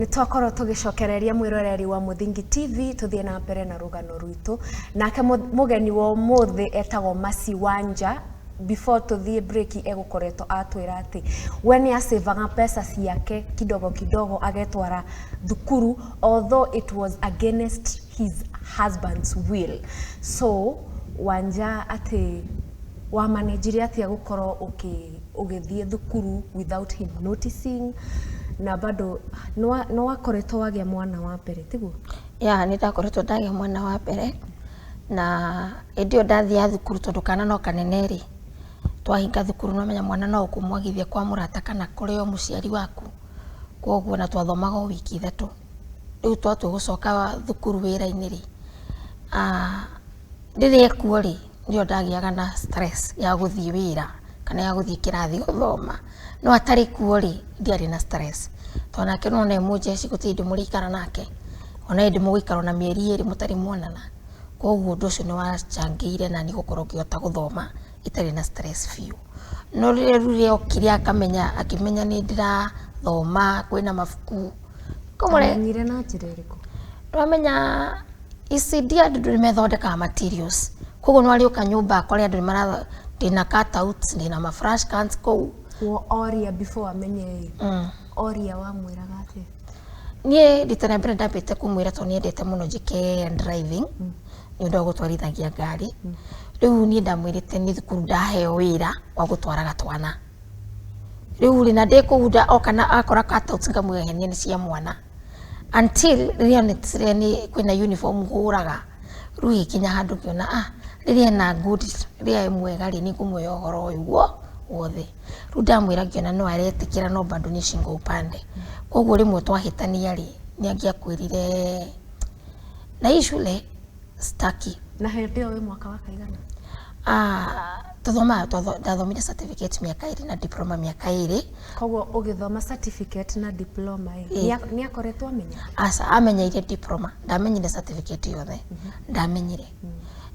Nĩ twakorwo tũgĩcokereria mwĩroreri wa Mũthingi TV, tũthiĩ na mbere na rũgano rwitũ. Nake mũgeni wa ũmũthĩ etagwo Mercy Wanja. Before tũthiĩ break egũkoretwo atwĩra atĩ we nĩ acĩvaga mbeca ciake kidogo kidogo agetwara thukuru, although it was against his husband's will. So Wanja, atĩ wamanĩnjire atĩa gũkorwo ũgĩthiĩ thukuru without him noticing, na bado nĩ wakoretwo wagĩa mwana wa mbere, tiguo? Ya, nĩ ndakoretwo ndagĩa mwana wa mbere, na hĩndĩ ĩyo ndathiaga thukuru, tondũ kana no kanene rĩ, twahinga thukuru no menya mwana no ũkũmwagithia kwa mũrata kana kũrĩ o mũciari waku. Koguo na twathomaga o wiki 3. Rĩu twatua gũcoka thukuru wĩra-inĩ rĩ, rĩrĩa ekuo rĩ, nĩrĩo ndagĩaga na stress ya gũthiĩ wĩra kana ya gũthiĩ kĩrathi gũthoma. No atarĩ kuo rĩ, ndiarĩ na stress, tondũ nake nĩwona e mũnjeci, gũtirĩ hĩndĩ mũrĩikara nake, ona hĩndĩ mũgũikara ona mĩeri 2 mũtarĩ muonana. Koguo ũndũ ũcio nĩ wacangĩire nani gũkorwo ngĩhota gũthoma itarĩ na stress biũ. No rĩrĩa rĩu rĩokire akamenya, akĩmenya nĩ ndĩrathoma, kwĩna mabuku. Amenyire na njĩra ĩrĩkũ? Twamenya ECD andũ nĩ methondekaga materials, koguo no arĩũka nyũmba akore andũ nĩ mara, ndĩna cutouts, ndĩna ma flash cards kũu. Wo oria before amenye ĩ, oria wamwĩraga atĩa? Niĩ rita rĩa mbere ndambĩte kũmwĩra tondũ nĩendete mũno njĩke driving, nĩ ũndũ wa gũtwarithagia ngari. Rĩu niĩ ndamwĩrĩte nĩ thukuru ndaheo wĩra wa gũtwaraga twana. Rĩu rĩ, na ndĩ kũu oka na akora cutouts ngamwĩhenia nĩ cia mwana, until rĩrĩa onetire nĩ kwĩna uniform hũraga. Rĩu ĩgĩkinya handũ ngĩona, ah, rĩrĩa ena good, rĩrĩa e mwega rĩ, nĩ ngũmwĩra ũhoro ũyũ wothe. Rĩu ndamwĩra ngĩona no aretĩkĩra, no bado nĩ shingo upande. Koguo rĩmwe twahĩtania rĩ, nĩ angĩakwĩrire na hii shule staki. Na hĩndĩ ĩyo wĩ mwaka wa kaigana? Ah, tuthomaga, ndathomire certificate mĩaka 2 na diploma mĩaka 2. Koguo ũgĩthoma certificate na diploma ĩ, nĩ akoretwo amenya? Aca, amenyeire diploma, ndamenyire certificate yothe, ndamenyire.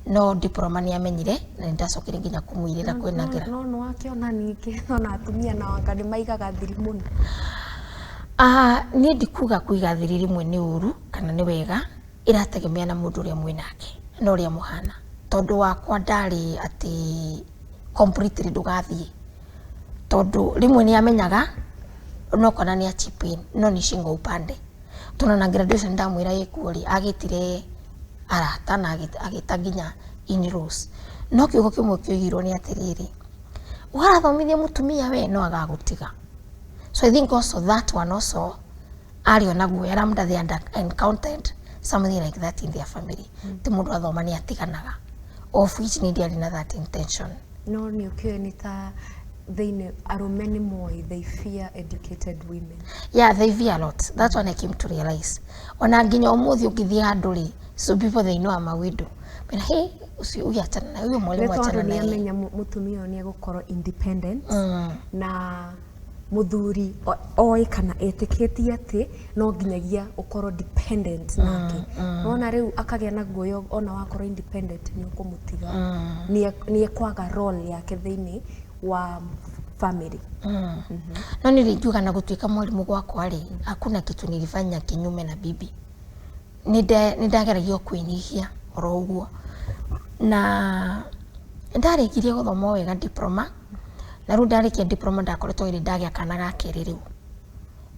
No diploma nĩ amenyire, na nĩ ndacokire nginya kũmũirĩra kwĩna ngĩra. No nĩ wakĩona ningĩ ona atumia na wanga nĩ maigaga thiri mũno. Ah, niĩ ndikuga kũiga thiri rĩmwe nĩ ũru kana nĩ wega, ĩrategemea na mũndũ ũrĩa mwĩnake na ũrĩa mũhana. Tondũ wakwa ndarĩ atĩ completely ndũgathiĩ, tondũ rĩmwe nĩ amenyaga no kona nĩ a chip in, no nĩ shingo upande. Tondũ na graduation ndamwĩra ĩkuo rĩ, agĩtire arata na agĩta nginya in-laws. No kiugo kĩmwe kĩoigirwo nĩ atĩrĩrĩ, warathomithia mũtumia we no agagũtiga. So I think also that one also arĩ ona guoya, labda they had encountered something like that in their family. Ti mũndũ athoma nĩ atiganaga, of which nĩ ndiarĩ na that intention. No nĩ ũkĩũĩ nĩ ta thĩinĩ arũme nĩ moĩ, they fear educated women. Yeah, they fear a lot. That's when I came to realize. Ona nginya ũmũthĩ ũngĩthiĩ handũ rĩ, so people, they know I'm a widow. But hey, ũcio huyu achana na huyo mwalimu. Nĩ tondũ achana nĩ naye. Amenya mũtumia ũyũ nĩ egũkorwo independent, na mũthuri oĩ kana etĩkĩtie atĩ no nginyagia ũkorwo dependent nake. Nona rĩu akagĩa na guoya, ona wakorwo independent nĩ ũkũmũtiga, nĩ ekwaga role yake thĩinĩ wa family. No nilingiuga na gũtuĩka mwarimũ gwakwa rĩ, hakuna kitu nilifanya kinyume na bibi. Nĩ ndageragia kwĩnyihia oro ũguo, na ndarĩkirie gũthoma wega diploma. Na rĩu ndarĩkia diploma, ndakoretwo ĩrĩ ndagĩa kana ga kerĩ rĩu,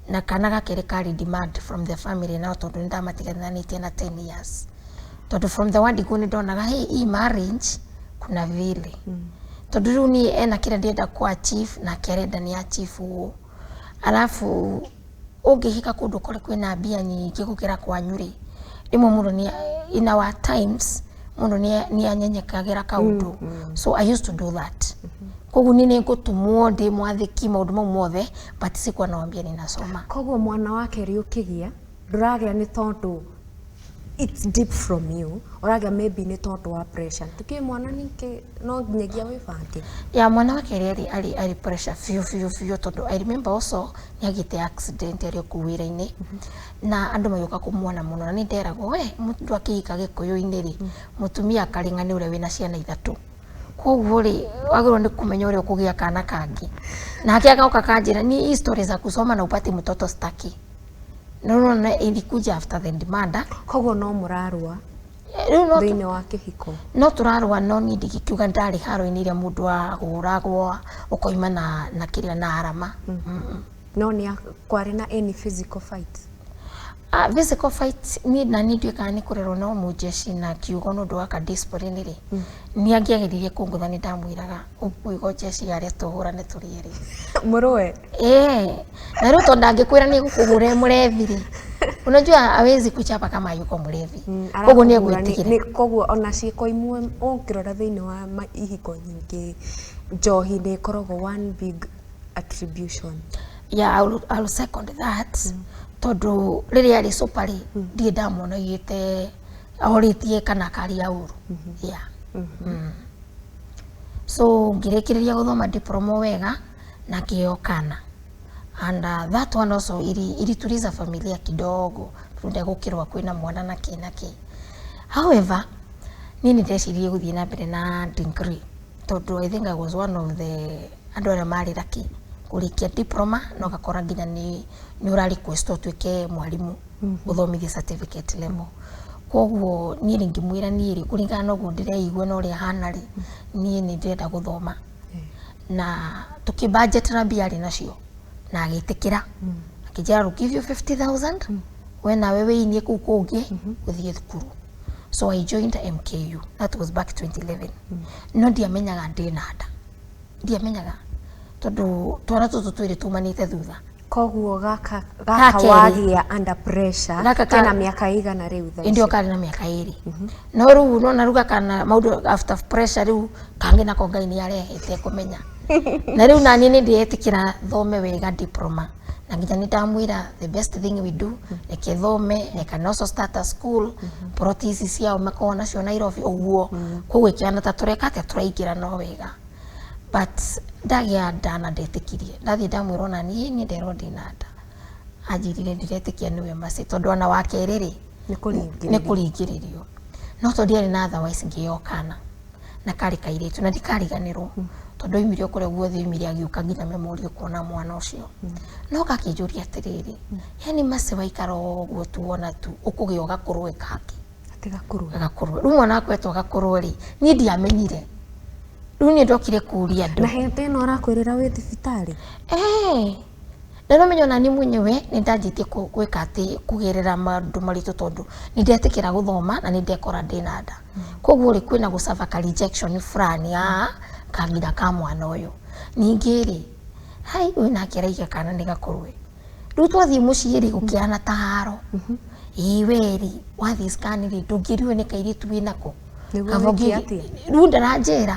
na kana ga kerĩ karĩ demand from the family nao, tondũ nĩ ndamatigananĩtie na 10 years, tondũ from the word go nĩ ndonaga, hey, hii marriage kuna vile, tondũ rĩu niĩ ena kĩrĩa ndĩrenda ku achieve, nake arenda nĩ achieve ũũ. Alafu ũngĩhika kũndũ kũrĩ kwĩna mbia nyingĩ gũkĩra kwanyu rĩ, rĩmwe mũndũ nĩ, in our times, mũndũ nĩ anyenyekagĩra kaũndũ. So I used to do that. Koguo niĩ nĩ ngũtũmwo, ndĩ mwathĩki, maũndũ mau mothe, but sikuwa nawambia ninasoma. Koguo mwana wa kerĩ ũkĩgĩa, ndũragĩa nĩ tondũ it's deep from you, ũragĩa maybe nĩ tondũ wa pressure, tukĩ mwana ningĩ no nginyagia wĩbange. Ya, mwana wa kerĩ arĩ pressure biũ biũ biũ, tondũ I remember also nĩ agĩte accident arĩ o kũu wĩra-inĩ, na andũ magĩũka kũmuona mũno, na nĩ nderagwo we mũndũ akĩhika gĩkũyũ-inĩ rĩ, mũtumia akarĩng'a nĩ ũrĩa wĩna ciana ithatũ, koguo rĩ, wagĩrĩirwo nĩ kũmenya ũrĩa ũkũgĩa kana kangĩ. Nake agoka kanjĩra, ni hii story za kusoma na upate mtoto staki. No nona ilikuja after the demand. Koguo no mũrarũa Rĩu no thĩinĩ wa kĩhiko? No tũrarũa, no niĩ ndingĩkiuga ndarĩ haro-inĩ ĩrĩa mũndũ ahũragwo ũkoima na kĩrĩa na arama. No nĩ kwarĩ na any physical fight? Physical fight, niĩ na niĩ nduĩkaga nĩ kũrerwo no mũjeshi na kiugo nĩ ũndũ wa ka discipline rĩ, nĩ angĩageririe kũngũtha, nĩ ndamwĩraga ũkũigua jeshi arĩa tũhũrane tũrĩ erĩ. Mũrũe? Eh, na rĩu tondũ ndangĩkwĩra nĩ egũkũhũra e mũrevi rĩ, unajua hawezi kuchapa kama yuko mlevi. Koguo nĩ Arakũhũra egwĩtigĩra. Koguo ona ciĩko imwe ũngĩrora thĩinĩ wa ihiko nyingĩ, njohi nĩ ĩkoragwo one big attribution. Yeah, I'll second that, tondũ rĩrĩa arĩ sober rĩ, ndirĩ ndamwona aigĩte ahorĩtie kana akaria ũru. Yeah. So ngĩrĩkĩrĩria gũthoma diploma wega na ngĩheo kana, and that one also ilituliza familia kidogo, tondũ ndegũkĩrwa kwĩna mwana na kĩ na kĩ. However, niĩ nĩ ndecirie gũthiĩ na mbere na degree, tondũ I think I was one of the andũ arĩa marĩ lucky kũrĩkia diploma na ũgakora nginya nĩ ũra request ũtuĩke mwarimũ ũthomithie certificate level. Koguo niĩ rĩ, ngĩmwĩra niĩ rĩ, kũringana na ũguo ndĩreigua na ũrĩa hana rĩ, niĩ nĩ ndĩrenda gũthoma, na tũkĩbudget na mbia arĩ nacio na agĩtĩkĩra, akĩnjĩra, "I'll give you 50,000, we nawe wĩinie kũu kũngĩ ũthiĩ thukuru." So I joined MKU, that was back 2011. No ndiamenyaga ndĩna nda, ndiamenyaga, tondũ twana tũtũ twĩrĩ tumanĩte thutha. Koguo gaka gaka Kerĩ. Wagĩa under pressure. Gaka kena mĩaka igana rĩu thaa ĩndĩ ici? Karĩ na mĩaka 2, no rĩu nona rĩu gakana maũndũ after pressure, rĩu kangĩ nako Ngai nĩ arehete kũmenya, na rĩu naniĩ nĩ ndĩretĩkĩra thome wega diploma, na nginya nĩ ndamwĩra the best thing we do, reke thome, I can also start a school, plot ici ciao makoragwo nacio Nairobi ũguo. Koguo ĩkĩhana ta tũreka atĩa, tũraingĩra no wega, but ndagĩa nda na ndetĩkirie. Ndathiĩ ndamwĩra ona niĩ niĩ nderwo ndĩna nda, anjĩrire, "Ndiretĩkia nĩwe Mercy," tondũ ona wa kerĩ rĩ, nĩ kũringĩrĩrio. Nĩ kũringĩrĩrio, no tondũ ndiarĩ na otherwise, ngĩheo kana na karĩ kairĩtu, na ndikariganĩrwo tondũ oimire o kũrĩa guothe oimire agĩũka nginya memorial kuona mwana ũcio. No gakĩnjũria atĩrĩrĩ, yani Mercy, waikara ũguo tu wona tu ũkũgĩa ũgakũrwe kangĩ? Atĩ gakũrwe? Gakũrwe. Rĩu mwana wakwa etwo gakũrwe rĩ, niĩ ndiamenyire. Rĩu niĩ ndokire kũria andũ. Na hĩndĩ ĩno ũrakwĩrĩra wĩ thibitarĩ? Eh, na no menya ona niĩ mwenyewe nĩ ndanjĩtie gwĩka atĩ kũgerera maũndũ maritũ, tondũ nĩ ndetĩkĩra gũthoma na nĩ ndekora ndĩna nda. Koguo rĩ, kwĩna gũcaba ka rejection fulani haha kanginya ka mwana ũyũ. Ningĩ rĩ, hai, ũyũ nake araiga kana nĩ gakũrwe. Rĩu twathiĩ mũciĩ rĩ, gũkĩhana ta haro. Ĩĩ, we rĩ, wathiĩ scan rĩ, ndũngĩrire nĩ kairĩtu wĩnako. Nĩguo Kaba wĩke atĩa? Rĩu ndaranjĩra,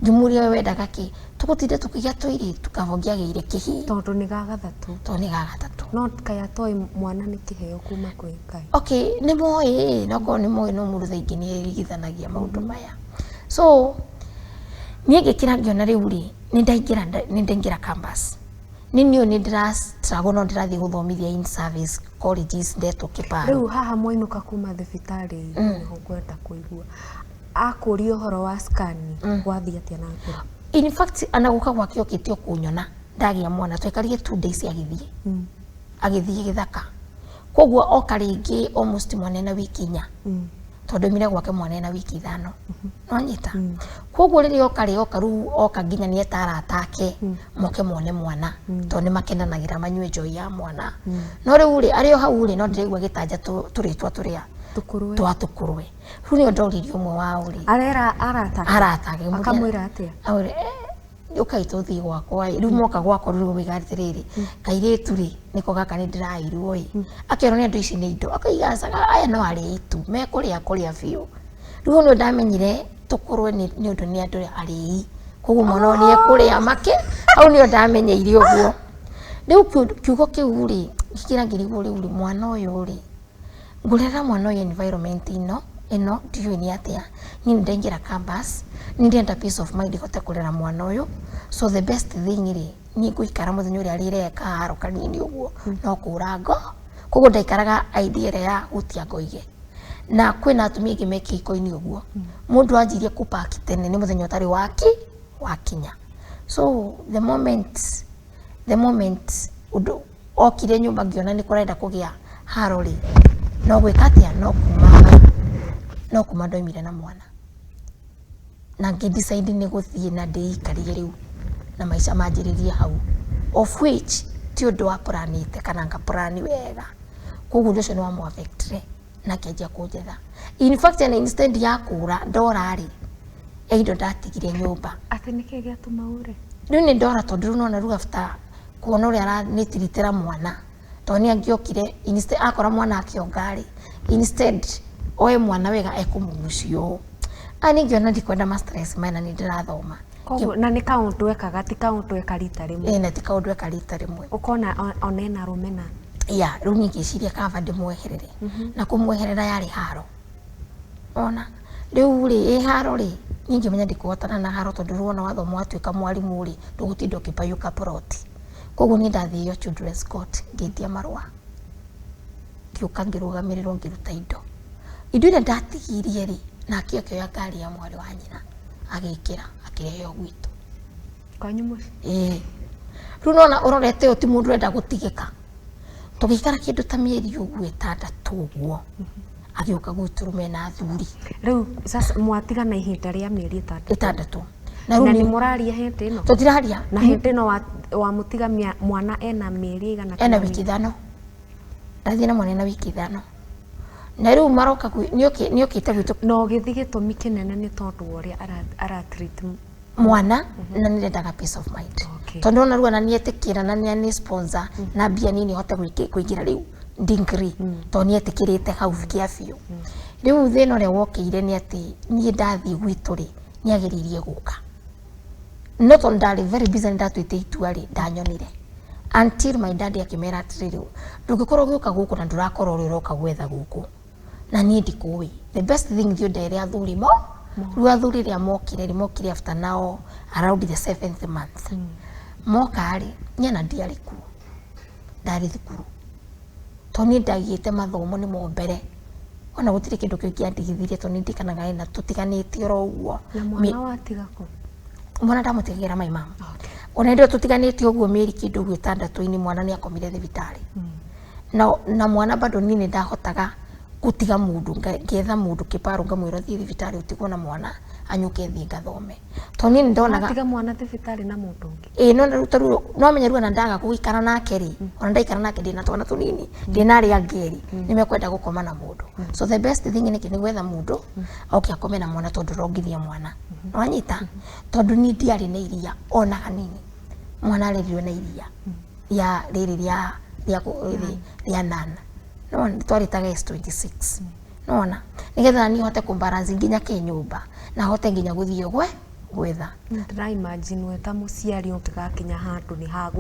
ngĩmũria, "We wendaga kĩ tũgũtinda tũkĩgĩa tũirĩtu?" Kaba ũngĩagĩire kĩhii. Tondũ nĩ ga gatatũ. Tondũ nĩ ga gatatũ. No kaya toĩ mwana nĩ kĩheo kuma kwĩ Ngai? Okay, nĩ moĩ, no korwo nĩ moĩ, no mũndũ thaa ingĩ nĩ erigithanagia maũndũ maya. So niĩ ngĩkĩra ngĩona rĩu rĩ, nĩ ndaingĩra campus, nĩ niĩ nĩ ndĩra struggle, no ndĩrathiĩ gũthomithia in service colleges, ndetwo kĩbaro. Rĩu haha mwainũka kuma thibitarĩ, nĩho ngwenda kũigua akũria ũhoro wa scan, wathiĩ atĩa na mbere? In fact, ana gũka gwake okĩte o kũnyona ndagĩa mwana, twaikarire 2 days, agĩthiĩ gĩthaka. Koguo oka rĩngĩ almost mwana ena wiki 4, tondũ oimire gwake mwana ena wiki 5, nonyita. Koguo rĩrĩa oka rĩ, oka rĩu, oka nginya nĩ eta arata ake moke mone mwana, tondũ nĩ makenanagĩra manyue njohi ya mwana. No rĩu rĩ, arĩ o hau rĩ, no ndĩraigua gĩtanja tũrĩtwa tũrĩa tũkũrwe. Twa tũkũrwe. Rĩu nĩo ndoririe ũmwe wao rĩ, arera arata ake? Arata ake. Akamwĩra atĩa? Amwĩra, "Ũkai tũthiĩ gwakwa ĩ." Rĩu moka gwakwa, rĩu wĩga atĩrĩrĩ, kairĩtu rĩ, nĩko gaka nĩ ndĩrairwo ĩ. Akerwo nĩ andũ ici nĩ indo, akaiga acaga aya no arĩi tu mekũrĩa kũrĩa biũ. Rĩu nĩ ndamenyire tũkũrwe nĩ ũndũ nĩ andũ arĩi, koguo mwana ũyũ nĩ ekũrĩa make. Hau nĩo ndamenyeire ũguo. Rĩu kiugo kĩu rĩ, ngĩkĩra ngĩrigwo, rĩu rĩ, mwana ũyũ rĩ, ngũrera mwana ũyũ environment ĩno ndiũĩ nĩ atĩa. Niĩ nĩ ndaingĩra campus, nĩ ndĩrenda peace of mind hote kũrera mwana ũyũ. So the best thing rĩ, niĩ ngũikara mũthenya ũrĩa arĩrehe kaharo kanini ũguo no kũra ngo. Koguo ndaikaraga idea ĩrĩa ya gũtia ngoige, na kwĩna atumia aingĩ me kĩhiko-inĩ ũguo, mũndũ anjirie kũpaki tene nĩ mũthenya ũtarĩ waki wakinya. So the moment ũndũ okire nyũmba, ngĩona nĩ kũrenda kũgĩa Haro rĩ, no gwĩka atĩa, no kuma, no kuma ndoimire na mwana na ngĩ decide nĩ gũthiĩ na ndĩikarie rĩu na maica manjĩrĩrie hau, of which ti ũndũ wa planĩte kana nga plan wega. Koguo ũndũ ũcio nĩ wamũ affectire na akĩanjia kũnjetha. In fact, na instead ya kũra ndora rĩ, e indo ndatigire nyũmba. Atĩ nĩkĩ gĩatũma ũre? Rĩu nĩ ndora, tondũ rĩu nona rĩu after kuona ũrĩa aranĩtiritĩra mwana, tondũ nĩ angĩokire instead akora mwana akĩonga rĩ, instead oe mwana wega ekũmũgucia ũũ. A ningĩona ndikwenda ma stress maya na nĩ ndĩrathoma. Koguo na nĩ kaũndũ ekaga, ti kaũndũ eka rita rĩmwe? Ĩ, na ti kaũndũ eka rita rĩmwe. Ũkona ona ena rũmena. Ya, rĩu niĩ ngĩciria kaba ndĩmweherere, na kũmweherera yarĩ haro. Ona rĩu rĩ, ĩ haro rĩ, niĩ ngĩmenya ndikũhotana na haro, tondũ rĩu wona wathoma watuĩka mwarimũ rĩ, ndũgũtinda ũkĩpayũka ploti. Koguo niĩ ndathire children's court, ngĩtia marũa, ngĩũka ngĩrũgamĩrĩrwo, ngĩruta indo iria ndatigirie rĩ, nake akĩoya ngari ya mwarĩ wa nyina, agĩkĩra, akĩrehe o gwitũ. Kwanyu mũciĩ? Ĩĩ. Rĩu nona ũrorete ũyũ ti mũndũ ũrenda gũtigĩka. Tũgĩikara kĩndũ ta mĩeri ũguo 6 ũguo, agĩũka gwitũ rũme na athuri. Rĩu sasa mwatigana ihinda rĩa mĩeri 6? 6. Na rĩu nĩ mũraria hĩndĩ ĩno? Tũtiraria. Na hĩndĩ ĩno wamũtiga mwana ena mĩeri ĩigana? Ena wiki 5. Ndathiĩ na mwana ena wiki 5. Na rĩu maroka nĩokĩte gwitũ. Na ũgĩthiĩ gĩtũmi kĩnene nĩ tondũ wa ũrĩa ara treat mwana, na nĩ ndendaga peace of mind. Tondũ ona rĩu ona nĩetĩkĩra na nĩ sponsor na mbia nini hote kũingĩra rĩu degree, tondũ nĩetĩkĩrĩte hau kĩa biũ. Rĩu thĩna ũrĩa wokĩire nĩ atĩ niĩ ndathiĩ gwitũ rĩ, nĩagĩrĩirie gũka, no tondũ ndarĩ very busy, nĩ ndatuĩte itua rĩ, ndanyonire until my dad akĩmera atĩrĩrĩ, ndũngĩkorwo ũgĩũka gũkũ na ndũrakorwo ũrĩa ũroka gwetha gũkũ na niĩ ndikũĩ. The best thing, thiĩ ũndere athuri mo. Rĩu athuri rĩrĩa mokire rĩ, mokire after now around the seventh month. Moka rĩ, niĩ na ndiarĩ kuo, ndarĩ thukuru, tondũ niĩ ndagĩte mathomo nĩmo mbere, ona gũtirĩ kĩndũ kĩu kĩandigithirie, tondũ nĩ ndikanaga na tũtiganĩte oro ũguo. Na mwana watiga kũ? Mwana ndamũtigagĩra my mom. Ona hĩndĩ ĩyo tũtiganĩte ũguo mĩeri kĩndũ ũguo 6-inĩ, mwana nĩ akomire thibitarĩ na mwana bado niĩ nĩ ndahotaga gũtiga mũndũ, ngetha mũndũ kĩbaro, ngamwĩra thiĩ thibitarĩ ũtigwo na mwana, anyũke thiĩ ngathome, tondũ niĩ nĩ ndonaga. Watiga mwana thibitarĩ na mũndũ ũngĩ? Ĩĩ, no rĩu tarĩu no menya rĩu ona ndaga gũikara nake rĩ, ona ndaikara nake ndĩna twana tũnini, ndĩna arĩa angĩ rĩ, nĩ mekwenda gũkoma na mũndũ. So the best thing nĩ nĩ gwetha mũndũ oke akome na mwana, tondũ rongithia mwana wanyita, tondũ niĩ ndiarĩ na iria ona hanini. Mwana arerirwo na iria ya rĩrĩ rĩa nana, no twarĩtaga S26 nona, nĩgetha niĩ hote kũbalance nginya kĩnyũmba na hote nginya gũthiĩ gwetha. Ndĩra imagine we ta mũciari ũngĩgakinya handũ nĩ ha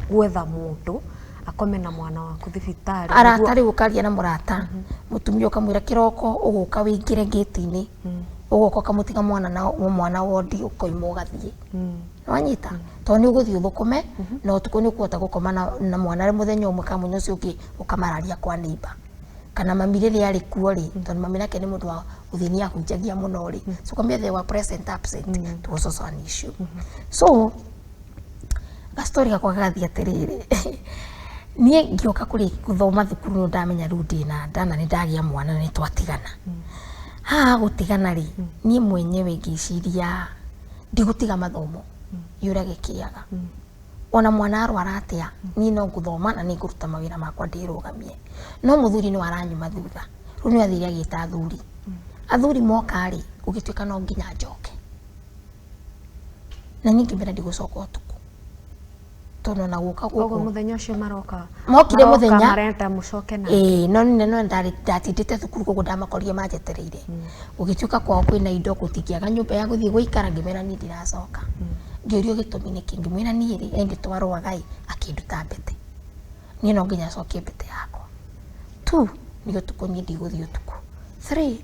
gwetha mũndũ akome na mwana waku thibitarĩ. Arata rĩu, ũkaria na mũrata mũtumia, ũkamwĩra kĩroko ũgũka wĩingĩre ngĩti-inĩ, ũgoka ũkamũtiga mwana na mwana wondi, ũkoima ũgathiĩ. Wanyita, tondũ nĩ ũgũthiĩ ũthũkũme na ũtukũ nĩ ũkũhota gũkoma na mwana mũthenya ũmwe kana mũthenya ũcio ũngĩ, ũkamararia kwa neighbor kana mami rĩrĩa arĩ kuo rĩ, tondũ mami nake nĩ mũndũ wa gũthiĩ nĩ ahunjagia mũno rĩ. So kwambia they were present, absent, it was also an issue. So gastori gakwa gagathiĩ atĩrĩrĩ, niĩ ngĩũka kũrĩ gũthoma thukuru, nĩ ndamenya rĩu ndĩna nda na nĩ ndagĩa mwana na nĩ twatigana. Haha gũtigana rĩ, niĩ mwenyewe ngĩciria ndigũtiga mathomo yũrage kĩaga, ona mwana arwara atĩa, niĩ no ngũthoma na nĩ ngũruta mawĩra makwa ndĩrũgamie. No mũthuri no aranyuma thutha, rĩu nĩ athire agĩta athuri. Athuri moka rĩ, gũgĩtuĩka no nginya njoke, na niĩ ngĩmera ndigũcoka ũtukũ, tondũ ona gũka Koguo gũkũ mũthenya ũcio maroka Mokire maroka mũthenya. Marenda mũcoke na Ĩĩ, no nĩ no ndatindĩte thukuru, koguo ndamakorire manjetereire. Gũgĩtuĩka kwao kwĩna indo, gũtingĩaga nyũmba ya gũthiĩ gũikara. Ngĩmera niĩ ndiracoka. Ngĩũrio gĩtũmi nĩkĩ, ngĩmwĩra niĩ rĩ, ĩndĩ twarũaga ĩ, akĩnduta mbete, niĩ no nginya cokie mbete yakwa. Two, nĩ ũtukũ, niĩ ndigũthiĩ ũtukũ. Three,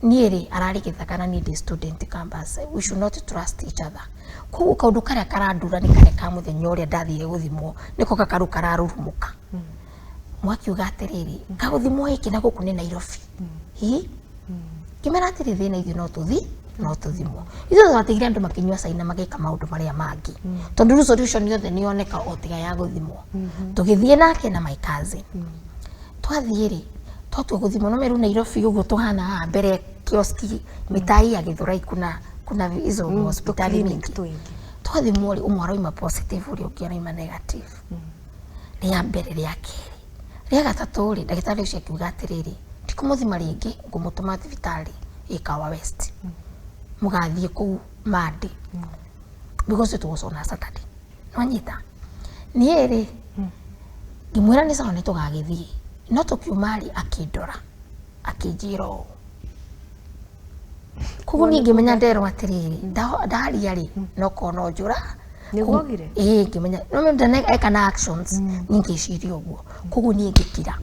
niĩ rĩ, ararĩ gĩthaka na niĩ ndĩ student campus, we should not trust each other. Koguo kaũndũ karĩa karandura nĩ karĩa ka mũthenya ũrĩa ndathire gũthimwo, nĩko gakaru kararurumũka. Mwakiuga atĩrĩrĩ, kagũthimwo gĩkĩ na gũkũ nĩ Nairobi hi. Ngĩmera atĩrĩ, thĩna ithuĩ no tũthi, no tũthimwo. Ithuĩ twatigire andũ makĩnyua cai na magĩka maũndũ marĩa mangĩ, tondũ rĩu solution yothe nĩ yoneka o tiga ya gũthimwo. Tũgĩthiĩ nake na my cousin. Twathiĩ rĩ, twatua gũthimwo no meru Nairobi ũguo tũhana haha mbere ya kioski mitai ya Githurai, kuna hizo hospitali Tũclinic mingi. Twingi. Twathimwo rĩ, ũmwe aroima positive, ũrĩa ũngĩ aroima negative. Rĩa mbere, rĩa kerĩ, rĩa gatatũ rĩ, ndagĩtarĩ ũcio akiuga atĩrĩrĩ, ndikũmũthima rĩngĩ, ngũmũtũma thibitarĩ ĩkawa West, mũgathiĩ kũu Monday, because it was on a Saturday. Nwanyita niĩ rĩ, ngĩmwĩra nĩ sawa, nĩ tũgagĩthiĩ. No tũkiuma rĩ, akĩndora akĩnjĩra ũũ, koguo niĩ ngĩmenya nderwo atĩrĩrĩ, ndaria rĩ, no korwo no njũra. Nĩguo augire? Ĩĩ, ngĩmenya no ndana eka na actions, niĩ ngĩciria ũguo, koguo niĩ ngĩkira.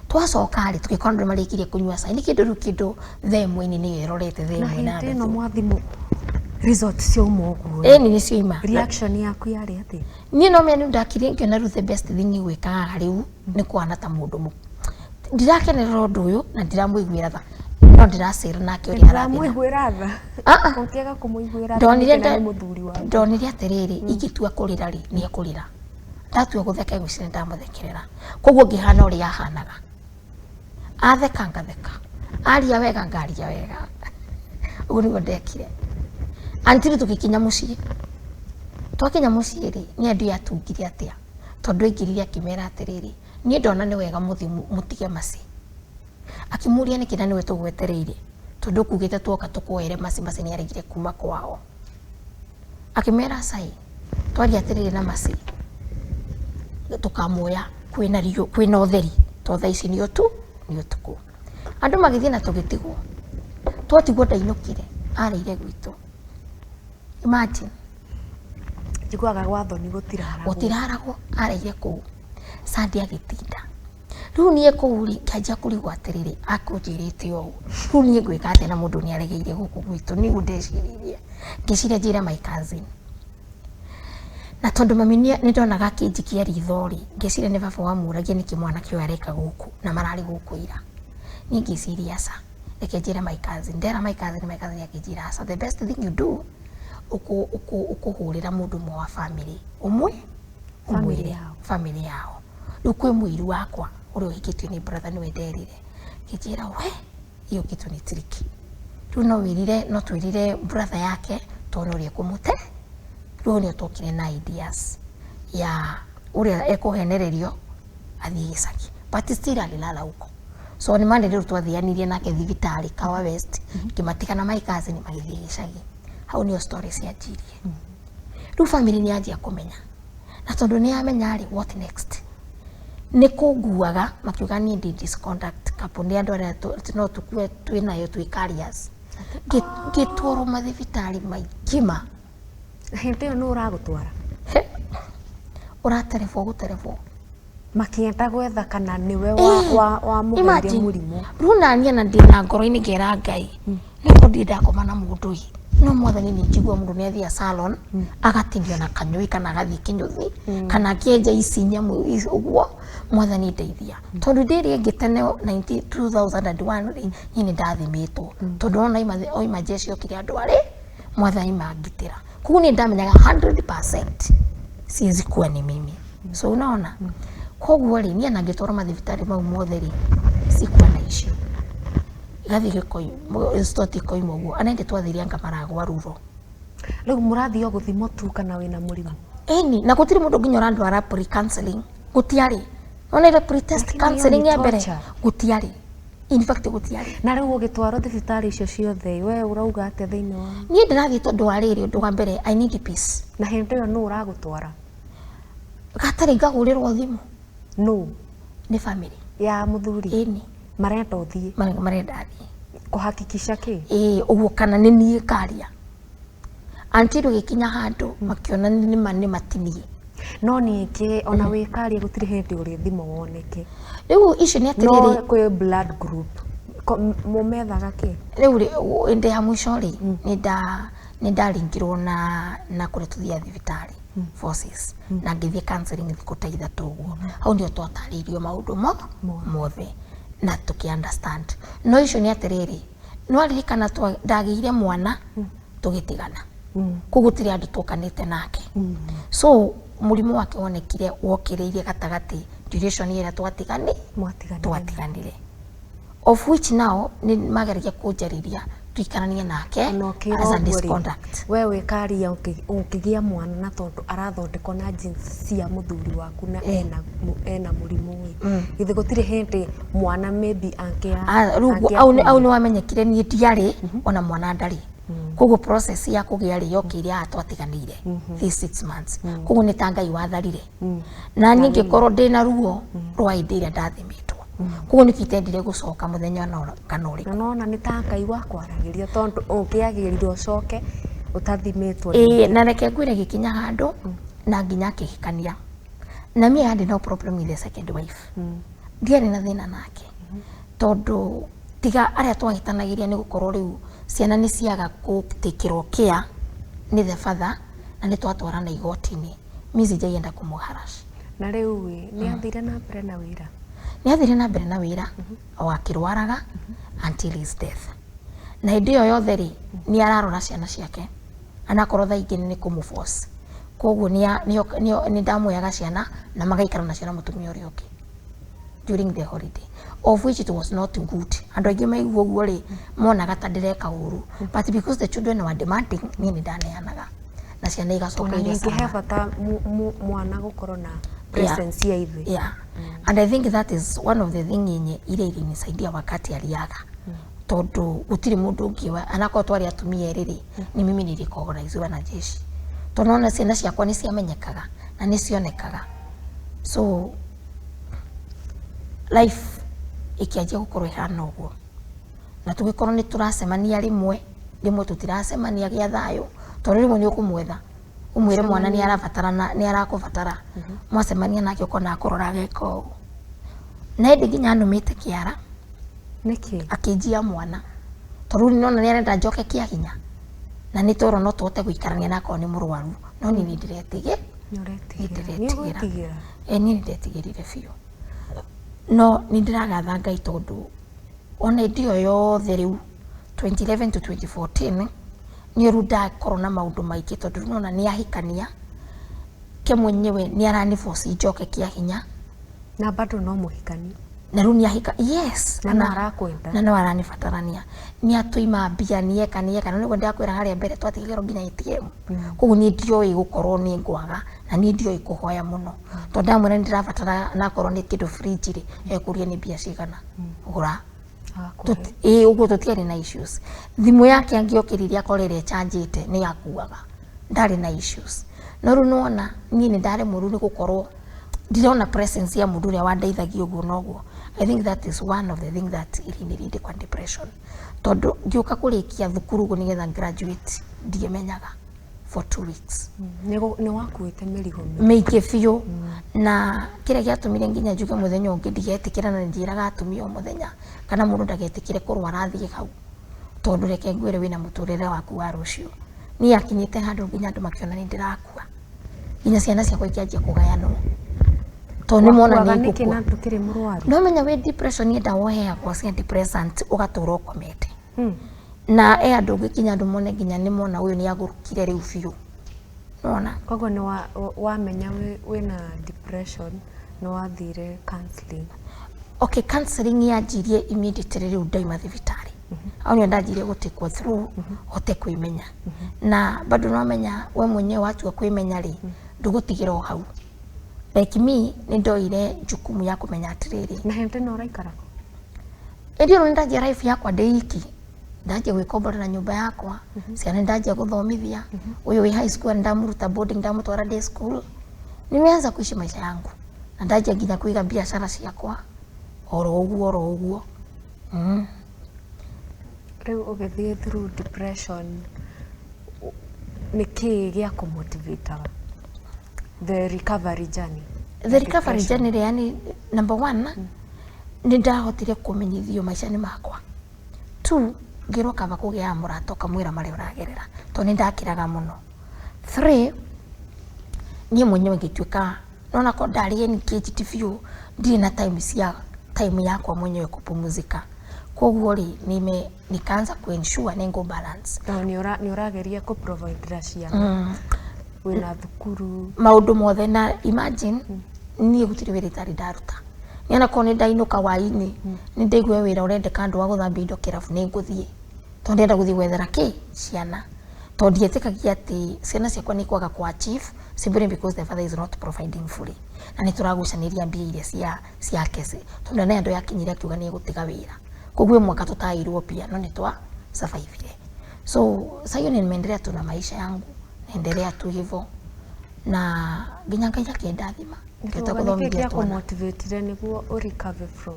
Twacoka rĩ, tũgĩkora andũ marĩkirie kũnyua cai, nĩ kĩndũ rĩu kĩndũ thaa ĩmwe-inĩ nĩyo ĩrorete thaa Na ĩmwe na hĩndĩ ĩno nuthu. mwathimũ result ciauma ũguo? Ĩni, nĩ cioima. Reaction yaku yarĩ atĩa? Niĩ no menya nĩ ndakire ngĩona rĩu the best thing gwĩka haha rĩu nĩ kũhana ta mũndũ ndirakenerera ũndũ ũyũ na ndiramũiguĩra tha, no ndĩracera nake ũrĩa arathiĩ. Ndĩramũiguĩra tha? Ah, ah. Ũngĩaga kũmũiguĩra tha Ndonire nĩkĩ na nĩ mũthuri waku? Ndonire atĩrĩrĩ, ingĩtua kũrĩra rĩ, nĩ ekũrĩra, ndatua gũtheka egwĩciria nĩ ndamũthekerera, koguo ngĩhana ũrĩa ahanaga, atheka ngatheka, aria wega ngaria wega. Ũguo nĩguo ndekire until tũgĩkinya mũciĩ. Twakinya mũciĩ rĩ, nĩ andũ atungire atĩa, tondũ aingĩrire akĩmera atĩrĩrĩ, niĩ ndona nĩ wega mũthiĩ mũtige maci. Akĩmũria nĩkĩ na nĩwe tũgwetereire, tondũ kugĩte tuoka tũkuoere maci. Maci nĩ aregire kuma kwao. Akĩmera cai twaria atĩrĩrĩ, na maci tũkamuoya kwĩna riũ, kwĩna ũtheri, to thaa ici nĩ ũtu nĩ ũtukũ. Andũ magĩthiĩ na tũgĩtigwo. Twatigwo ndainũkire, arĩire gwitũ, imagine. Njiguaga gwa thoni gũtiraragwo. Gũtiraragwo, arĩire kũu. Sandi agĩtinda rĩu niĩ kũu rĩ, ngĩanjia kũrigwo atĩrĩrĩ, akũnjĩrĩte ũũ, rĩu niĩ ngwĩka atĩa na mũndũ nĩ aregeire gũkũ gwitũ? Nĩguo ndeciririe, ngĩciria njĩre my cousin, na tondũ mami nĩ ndonaga akĩnjikia ritho rĩ, ngĩciria nĩ baba wamũragia nĩkĩ mwanake ũyũ areka gũkũ na mararĩ gũkũ ira. Niĩ ngĩciria aca, reke njĩre my cousin. Ndera my cousin, my cousin akĩnjĩra aca, the best thing you do, ũkũhũrĩra mũndũ ũmwe wa family ũmwe. Family Ũmwĩre yao. Family yao. Rĩu kwĩ mũiru wakwa ũrĩa ũhikĩtio nĩ brother, nĩwe nderire. Ngĩnjĩra we hiyo kitu ni tricky, rĩu no wĩrire, no twĩrire brother yake tuone ũrĩa ekũmũte. Rĩu nĩo twokire na ideas ya ũrĩa ekũhenererio athiĩ gĩcagi, but still alilala huko. So nĩ mande rĩu twathianirie nake thibitarĩ Kawa West, ngĩmatigana my cousin magĩthiĩ gĩcagi. Hau nĩo story cianjirie. Rĩu family nĩ yanjia kũmenya, na tondũ nĩ yamenya rĩ, what next? Nĩ kũnguaga makiuga niĩ ndĩ disconduct couple, nĩ andũ arĩa no tũkue twĩ nayo, twĩ carriers. Ngĩtwarwo mathibitarĩ maingĩ ma. Hĩndĩ ĩyo nĩ ũragũtwara? He, ũraterebwo gũterebwo. Makĩenda gwetha kana nĩwe wa mũheire Imagine. mũrimũ. Rĩu naniĩ na ndĩ na ngoro-inĩ ngera Ngai no korwo ndirĩ ndakoma na mũndũ ĩ, no Mwathani nĩ njigua mũndũ nĩ athiĩ salon agatinio na kanyũi kana agathiĩ kĩnyũthi kana akĩenja ici nyamũ ũguo. Mwathani ndeithia, tondũ ndĩ ĩrĩa ĩngĩ tene 90 2001 rĩ, niĩ nĩ ndathimĩtwo, tondũ ona oima jeshi okire andũ arĩ Mwathani mangitĩra, koguo niĩ ndamenyaga 100% siwezi kuwa ni mimi. So unaona, koguo rĩ, niĩ na ngĩtwarwo mathibitarĩ mau mothe rĩ, sikuwa na issue. Gathiĩ gĩkoi stoti ikoima ũguo anende twathire anga maragwa ruro. Rĩu mũrathiĩ o gũthimwo tu kana wĩna mũrimũ? Ĩni, na gũtirĩ mũndũ nginya ũrandwara pre counseling, gũtiarĩ ona ile pre test. Lakini hiyo Counseling ni ya mbere torture. gũtiarĩ, in fact gũtiarĩ. Na rĩu ũgĩtwarwo thibitarĩ icio ciothe, we ũrauga atĩa thĩinĩ wa? Niĩ ndĩrathiĩ tondũ wa rĩrĩ, ũndũ wa mbere, I need peace. Na hĩndĩ ĩyo nũ ũragũtwara? Gatarĩ ngahũrĩrwo thimũ. Nũ? Nĩ family. Ya mũthuri? Ĩni. Marenda ũthiĩ? Marenda thiĩ. Kũhakikisha kĩ? Ĩĩ, ũguo kana nĩ niĩ ngaria, until gĩkinya handũ makĩona nĩ nĩ matinie. No ningĩ ona wĩkaria gũtirĩ hĩndĩ ũrĩthimwo woneke. Rĩu icio nĩ No atĩrĩrĩ, kwĩ blood group. Mũmethaga kĩ? Rĩu rĩ, hĩndĩ ya mũico rĩ, nĩ ndaringirwo na kũrĩa tũthiaga thibitarĩ forces, na ngĩthiĩ counseling thikũ ta 3 ũguo. Hau nĩho twatarĩirio maũndũ mo mothe na tũkĩ understand. No icio nĩ atĩrĩrĩ, no aririkana ndagĩire mwana tũgĩtigana, koguo gũtirĩ andũ twokanĩte nake. So mũrimũ wake wonekire wokĩrĩirie gatagatĩ Duration ĩrĩa twatigani Mwatiganire. Twatiganire, of which now nĩ mageragia kũnjarĩria tuikaranie nake Ona ũkĩra as a ũguo rĩ, disconduct. We wĩkaria ũngĩgĩa mwana na tondũ arathondekwo na genes cia mũthuri waku na ena mũrimũ ĩ, githĩ gũtirĩ hĩndĩ mwana maybe angĩa Ah, rĩu au nĩ wamenyekire niĩ ndiarĩ ona mwana ndarĩ, koguo process ya kũgĩa rĩ yokĩire haha twatiganĩire these 6 months. Koguo nĩ ta Ngai watharire na niĩ ngĩkorwo ndĩna ruo rwa hĩndĩ ĩrĩa ndathimĩtwo, koguo nĩkĩo itendire gũcoka mũthenya ona kana ũrĩkũ. Na nona nĩ ta Ngai wakwaragĩria tondũ ũngĩagĩrire ũcoke ũtathimĩtwo. Ĩĩ, na reke ngwĩre, gĩkinya handũ na nginya akĩhikania na me I had no problem with the second wife. Ndiarĩ na thĩna nake tondũ tiga arĩa twahĩtanagĩria nĩ gũkorwo rĩu ciana nĩ ciaga gũtĩkĩrwo care nĩ the father na nĩ twatwarana igoti-inĩ, mi sijaienda kũmũharash. Na rĩu ĩ, nĩ athire na mbere na wĩra? Nĩ athire na mbere na wĩra o akĩrwaraga until his death, na hĩndĩ ĩyo yothe rĩ, nĩ ararora ciana ciake anakorwo thaa ingĩ nĩ kũmũforce, koguo nĩ ndamwoyaga ciana na magaikara nacio na mũtumia ũrĩa ũngĩ during the holiday, of which it was not good. Andũ aingĩ maigua ũguo rĩ, monaga ta ndĩreka ũru, but because the children were demanding, niĩ nĩ ndaneanaga na ciana Ona igacoka irio ningĩ he sana. Bata mwana gũkorwo na presence ya ithe. Yeah. And I think that is one of the thing yenye ile ilinisaidia wakati aliaga, tondu gutiri mundu ungi anakorwo twari atumia erĩ rĩ, ni mimi nilirecogniziwa na jeshi tondu ona ciana ciakwa nĩ ciamenyekaga na nĩ cionekaga. So life ikianjia gukorwo ihana ũguo na tũgĩkorwo nĩ tũracemania rĩmwe rĩmwe, tũtiracemania gĩa thayũ tondũ rĩmwe nĩ ũkũmwetha ũmwĩre mwana nĩ arabatarana, nĩ arakũbatara. Mwacemania nake ũkona akũrora ageka ũũ na ĩndĩ nginya anũmĩte kĩara. Nĩkĩ? Akĩnjia mwana tondũ rĩu nĩona nĩ arenda njoke kĩa hinya na nĩ twerwo no tũhote gũikarania na akorwo nĩ mũrwaru, no niĩ nĩ ndĩretigĩ. Nĩ ũretigĩra? Nĩ Nĩ ndĩretigĩra. ũgwĩtigĩra? Ĩ, niĩ nĩ ndetigĩrire biũ, no nĩ ndĩragatha Ngai tondũ ona hĩndĩ ĩyo yothe rĩu 2011 to 2014 nĩ rĩu ndakorwo na maũndũ maingĩ tondũ rĩu nona nĩ ahikania ke mwenyewe nĩ araniboci njoke kĩa hinya. Na bado no mũhikani? Na rĩu nĩ ahika, yes. Na no arakwenda? Na no aranibatarania, nĩ atũima mbia, nĩeka nĩeka, na nĩguo ndakwĩra harĩa mbere twatigĩrwo nginya ATM. Koguo niĩ ndioĩ gũkorwo nĩ ngwaga na niĩ ndioĩ kũhoya mũno tondũ ndamwĩra nĩ ndĩrabatara nakorwo nĩ kĩndũ fridge rĩ, ekũria nĩ mbia cigana gũra. Agakũhe. Ĩĩ, ũguo tũtiarĩ na issues. Thimũ yake angĩokĩrire akorwo ĩrĩa ĩcanjĩte nĩ akuaga, ndarĩ na issues. No rĩu nĩwona niĩ nĩ ndaremwo rĩu nĩ gũkorwo ndirona presence ya mũndũ ũrĩa wandeithagia ũguo noguo. I think that is one of the thing that irinirinde kwa depression tondũ ngĩũka kũrĩkia thukuru ũguo nĩgetha graduate ndiĩmenyaga for 2 weeks. Nĩ wakuĩte mĩrigo mĩingĩ biũ, na kĩrĩa gĩatũmire nginya njuge mũthenya ũngĩ ndigetĩkĩra, na njĩraga atumia o mũthenya kana mũndũ ndagetĩkĩre kũrwara athiĩ hau tondũ reke ngwĩre wĩna mũtũrĩre waku wa rũciũ. Niĩ akinyĩte handũ nginya andũ makĩona nĩ ndĩrakua, nginya ciana ciakwa ikĩanjia kũgayanwo tondũ nĩ mona Wakuaga nĩ nĩkĩ ngũkua. na ndũkĩrĩ mũrwaru? No menya wĩ depression nĩ ndawa ũheagwo cia depressant ũgatũra ũkomete na e andũ ũngĩkinya andũ mone nginya nĩ mona ũyũ nĩ agũrũkire rĩu biũ nona. Koguo nĩ wamenya wĩna depression nĩ wathire counseling? Okay, counseling yanjirie immediately rĩu ndaima thibitarĩ, au nĩo ndanjirie gũtikwo through hote kwĩmenya, na bado nwamenya we mwenyewe watua kwĩmenya rĩ, ndũgũtigĩra o hau. Like me, nĩ ndoire jukumu ya kũmenya atĩrĩrĩ, Na hĩndĩ no ũraikara kũ? Ĩndĩ ĩno nĩ ndanjia life yakwa ndĩ iki, ndanjia gwĩkomborera nyũmba yakwa, ciana nĩ ndanjia gũthomithia, ũyũ wĩ high school nĩ ndamũruta boarding, ndamũtwara day school, nimeanza kuishi maisha yangu na ndanjia nginya kũiga biacara ciakwa oro ũguo oro ũguo. Rĩu ũgĩthiĩ through depression, nĩ kĩĩ gĩa kũmotivataga the recovery journey? The recovery journey rĩ, yani number one nĩ ndahotire kũmenyithio maica nĩ makwa, two ngĩrwo kaba kũgĩaga mũrata ũkamwĩra marĩa ũragerera tondũ nĩ ndakĩraga mũno, three niĩ mwenyewe ngĩtuĩka nona ko ndarĩ engaged biũ, ndirĩ na time cia time yakwa mwenyewe kupumzika, koguo rĩ nime nikaanza kuensure nĩ ngũ balance. Tondũ nĩ ũrageria kũ provide ciana, wĩna thukuru. Maũndũ mothe, na imagine Niĩ gũtirĩ wĩra itarĩ ndaruta. Niĩ onakorwo nĩ ndainũka hwainĩ, nĩ ndaigua wĩra ũrendeka andũ a gũthambia indo kĩrabu, nĩ ngũthiĩ, tondũ ndĩrenda gũthiĩ gwethera kĩ ciana, tondũ ndietĩkagia atĩ ciana ciakwa nĩ ikwaga ku achieve simply because the father is not providing fully. Na nĩ tũragucanĩria mbia iria cia ciake, tondũ nĩ andũ yakinyire akiuga nĩ egũtiga wĩra, koguo mwaka tũtairwo mbia, no nĩ twa survive. So sasa hiyo nimeendelea tu na maisha yangu, naendelea tu hivyo, na nginya Ngai akĩndathima ngĩhota Nĩkĩ gũthomithia gĩa twana. Kũmotivatire nĩguo ũ recover from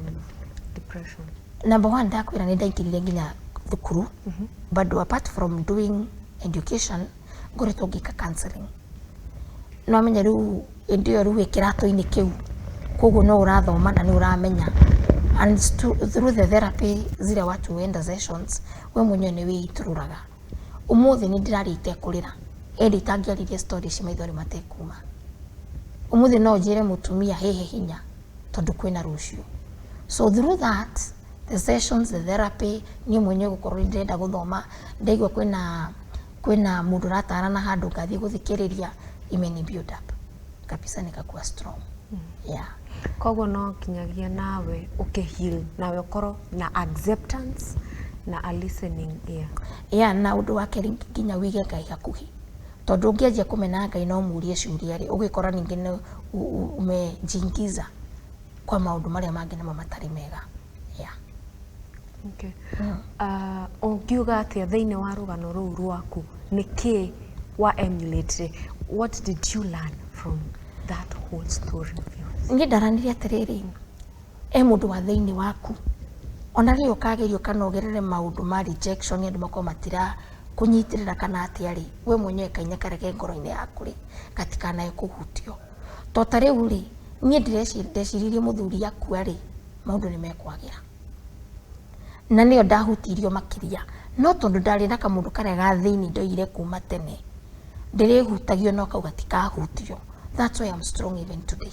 depression? Number one, ndakwĩra nĩ ndaingĩrire nginya thukuru. Bado apart from doing education, ngoretwo ngĩka counseling. No amenya rĩu hĩndĩ ĩyo rĩu wĩ kĩratũ-inĩ kĩu, koguo no ũrathoma na nĩ ũramenya, and through the therapy, zile watu huenda sessions, we mwenyewe nĩ wĩitũrũraga. Ũmũthĩ nĩ ndĩraria itekũrĩra, ĩndĩ itangĩaririe story ici maithori matekuma. Ũmũthĩ no njĩre mũtumia hehe hinya, tondũ kwĩna rũciũ. So through that, the sessions, the therapy, niĩ mwenyewe gũkorwo nĩ ndĩrenda gũthoma, ndaigua kwĩna mũndũ ũratarana handũ ngathiĩ gũthikĩrĩria, imeni build up kabisa, nikakuwa strong, yeah. Koguo no nginyagia nawe ũkĩheal, nawe ũkorwo na acceptance na a listening ear. Yeah, na ũndũ wa kerĩ, nginya wĩige Ngai hakuhĩ, tondũ ũngĩanjia kũmena Ngai no mũrie ciũria rĩ, ũgĩkora ningĩ nĩ umejiingiza kwa maũndũ marĩa mangĩ namo matarĩ mega, yeah. Okay. Ũngiuga atĩa thĩinĩ wa rũgano rũu rwaku, nĩ kĩ wa emulate? What did you learn from that whole story of yours? Niĩ ndaranire atĩrĩrĩ, e mũndũ wa thĩinĩ waku, ona rĩrĩa ũkagerio kana ũgerere maũndũ ma rejection, andũ makorwo matira kũnyitĩrĩra kana atĩa rĩ, we mwenyewe kainya karĩa ke ngoro-inĩ yaku rĩ, gatikanae kũhutio. To ta rĩu rĩ, niĩ ndeciririe mũthuri akua rĩ, maũndũ nĩ mekwagĩra, na nĩyo ndahutirio makĩria. No tondũ ndarĩ na kamũndũ karĩa ga thĩinĩ ndoigire kuma tene ndĩrĩhutagio, no kau gatikahutio. That's why I'm strong even today,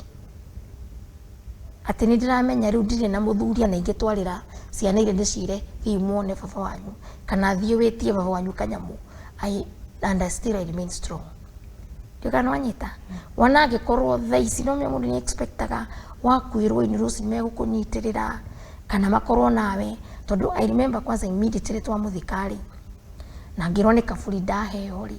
atĩ nĩ ndĩramenya rĩu ndirĩ na mũthuri, na ingĩtwarĩra ciana iria ndĩcire, thiĩ muone baba wanyu, kana thiĩ wĩtie baba wanyu kanyamũ, and I still I remain strong. Ndiũka nĩwanyita wana angĩkorwo thaa ici no mũndũ nĩ expectaga wakuĩrwo inĩ rũciũ megũkũnyitĩrĩra kana makorwo nawe, tondũ I remember kwanza immediately twamũthika rĩ, na ngĩrwo nĩ kaburi ndaheo rĩ,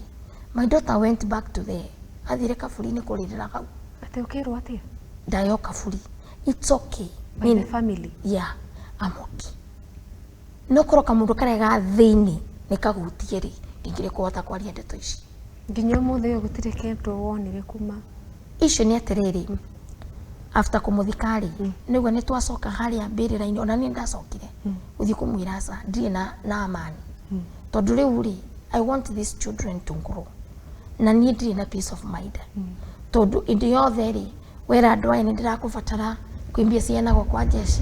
my daughter went back to the athire kaburi-inĩ kũrĩrĩra hau. Atĩ ũkĩrwo atĩa? Ndaheo kaburi, it's okay. By the family? Yeah, I'm okay. No korwo kamũndũ karĩa ga thĩinĩ nĩ kahutie rĩ, ndingĩrĩ kũhota kwaria ndeto ici. Nginya ũmũthĩ ũyũ gũtirĩ kĩndũ wonire kuma? Icio nĩ atĩrĩrĩ, after kũmũthika rĩ, nĩguo nĩ twacoka harĩa mbĩrĩra-inĩ. Ona niĩ ndacokire gũthiĩ kũmwĩra aca, ndirĩ na amani, tondũ rĩu rĩ, I want these children to grow, na niĩ ndirĩ na peace of mind, tondũ hĩndĩ yothe rĩ, wera andũ aya nĩ ndĩrakũbatara kwimbia ciana kwa jeshi,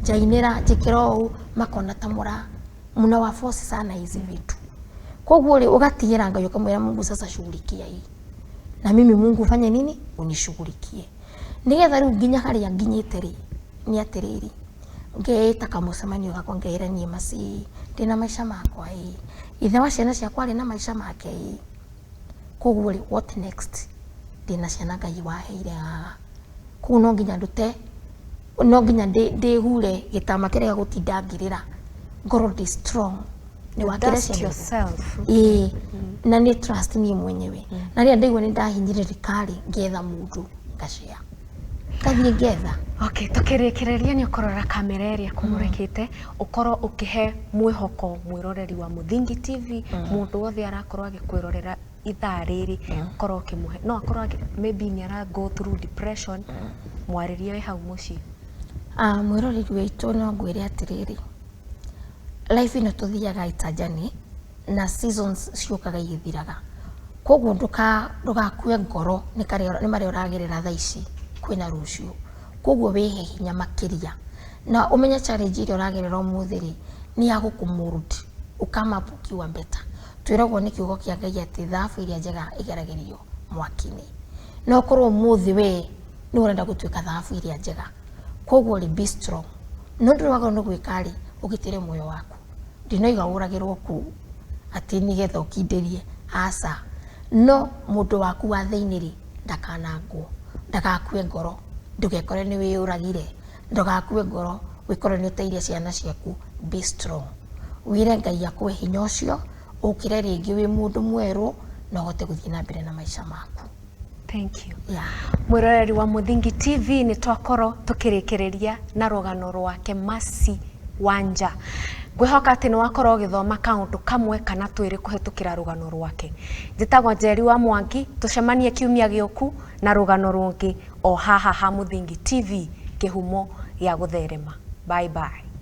njainĩra, njĩkĩra ũũ, makona ta mũra muna wa force sana hizi vitu. Koguo rĩ, ũgatigĩra Ngai, ũkamwĩra, "Mungu, sasa shughulikia hii, na mimi Mungu fanye nini, unishughulikie," nigetha rĩu nginya harĩa nginyĩte rĩ, nĩ atĩrĩrĩ, ngeĩta kamũcemanio gakwa, ngeĩra niĩ maci ndĩna maica makwa, ĩ ithe wa ciana ciakwa arĩ na maica make, ĩ koguo rĩ, what next? Ndĩna ciana Ngai waheire haha, koguo no nginya ndute, no nginya ndĩhure gĩtama kĩrĩa gĩa gũtinda ngĩrĩra, ngorwo ndĩ strong nĩ wakĩre Dust ciana. yourself. Ĩĩ, na nĩ trust niĩ mwenyewe, na rĩrĩa ndaigua nĩ ndahinyĩrĩrĩka rĩ, ngetha mũndũ ngacea, ngathiĩ ngetha. Okay, tukĩrĩkĩrĩria, nĩ ũkũrora kamera ĩrĩa kũmũrĩkĩte, ũkorwo ũkĩhe mwĩhoko mwĩroreri wa Mũthingi TV, mũndũ wothe arakorwo agĩkwĩrorera ithaa rĩrĩ, ũkorwo ũkĩmũhe, no akorwo maybe nĩ ara go through depression, mwarĩrie wĩ hau mũciĩ. Ah, mwĩroreri witũ, no ngwĩre atĩrĩrĩ, life ĩno tũthiaga ita journey, na seasons ciũkaga igĩthiraga, koguo ndũgakue ngoro nĩ karĩa nĩ marĩa ũragerera thaa ici, kwĩna rũciũ. Koguo wĩhe hinya makĩria, na ũmenye challenge ĩrĩa ũragerera ũmũthĩ rĩ, nĩ ya gũkũmold ũkama up ukiwa better. Twĩragwo nĩ kiugo kĩa Ngai atĩ thahabu ĩrĩa njega ĩgeragĩrio mwaki-inĩ. No ũkorwo ũmũthĩ we nĩ ũrenda gũtuĩka thahabu ĩrĩa njega, koguo rĩ, be strong. No ũndũ ũrĩa wagĩrĩirwo nĩ gwĩka rĩ, ũgitĩre muoyo waku. Ndinoiga ũragĩrwo kũu atĩ nĩgetha ũkindĩrie, aca, no mũndũ waku wa thĩinĩ rĩ, ndakanangwo, ndagakue ngoro. Ndũgekore nĩ wĩyũragire, ndũgakue ngoro, wĩkore nĩ ũteire ciana ciaku. Be strong, wĩre Ngai akũhe hinya ũcio, ũkĩre rĩngĩ wĩ mũndũ mwerũ na ũhote gũthiĩ na mbere na maica maku. Thank you. Yeah. Mwĩroreri wa Mũthingi TV, nĩ twakorwo tũkĩrĩkĩrĩria na rũgano rwake Mercy Wanja. Ngwĩhoka atĩ nĩ wakorwo ũgĩthoma kaũndũ kamwe kana twĩrĩ kũhetũkĩra rũgano rwake. Njĩtagwo Njeri wa Mwangi, tũcemanie kiumia gĩũku na rũgano rũngĩ o haha ha Mũthingi TV, kĩhumo gĩa gũtherema. Bye bye.